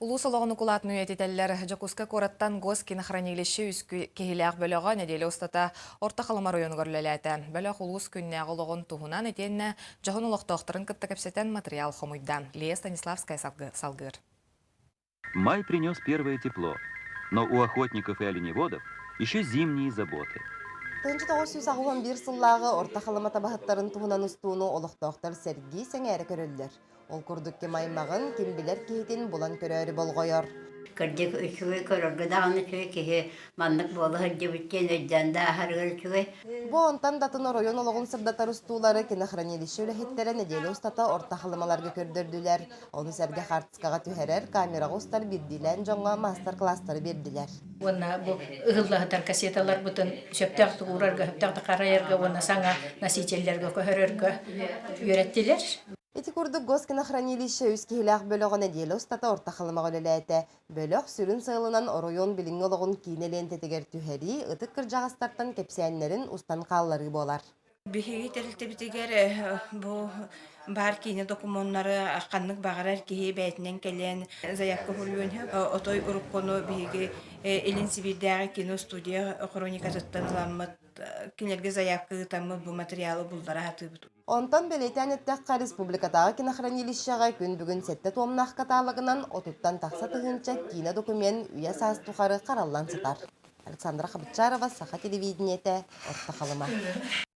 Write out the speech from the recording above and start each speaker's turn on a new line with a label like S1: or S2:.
S1: Улуус олоҕун укулаатын үйэтитэллэр. Дьокуускай куораттан Госкинохранилище үс киһилээх бөлөҕө нэдиэлэ устата Орто Халыма оройуонугар үлэлээтэ. Бөлөх улуус күннээҕи олоҕун туһунан итиэннэ дьоһун олохтоохторун кытта кэпсэтэн матырыйаал хомуйда. Лия Станиславская салгыыр.
S2: Май принес первое тепло, но у охотников и оленеводов еще зимние заботы.
S3: 1981 сыллааҕы Орто Халыма табаһыттарын туһунан устууну олохтоохтор сэргии сэҥээрэ көрөллөр. Ол курдук ким аймаҕын, ким билэр киһитин булан көрөөрү болҕойор.
S4: Кырдьык үчүгэй көрөргө даҕаны үчүгэй киһи маннык буола сылдьыбыт диэн өйдөөн да аһарыгар үчүгэй.
S3: Бу онтон да атын оройуон олоҕун сырдатар устуулары кинохранилище үлэһиттэрэ нэдиэлэ устата орто халымаларга көрдөрдүлэр. Ону сэргэ хаартыскаҕа түһэрэр, камераҕа устар биирдиилээн дьоҥҥо маастар-кылаастары биэрдилэр.
S5: Уонна бу ыһыллаһытар кассеталарбытын сөптөөхтүк уурарга, сөптөөхтүк харайарга уонна саҥа носителлэргэ көһөрөргө үөрэттилэр.
S3: Ити курдук Госкинохранилище үс киһилээх бөлөҕө нэдиэлэ устата Орто Халымаҕа үлэлээтэ. Бөлөх сүрүн сыалынан оройуон билиҥҥи олоҕун киинэ лиэнтэтигэр түһэрии, ытык кырдьаҕастартан кэпсээннэрин устан хаалларыы буолар.
S6: Биһиги тэрилтэбитигэр бу баар киинэ докумуоннары ханнык баҕарар киһи бэйэтинэн кэлэн заявка суруйуон сөп. Отой уруккуну биһиги Илин Сибиирдээҕи кино-студия хроникатыттан ыламмыт кинилэргэ заявка ыытаммыт бу материалы буллара сатыыбыт.
S3: Онтон бэлиэтээн эттэххэ, республикатааҕы кинохранилищеҕа күн бүгүн сэттэ туомнаах каталогынан отуттан тахса тыһыынча киинэ документ үйэ саас тухары хараллан сытар. Александра Хабытчарова, Саха телевидениетэ, Орто Халыма.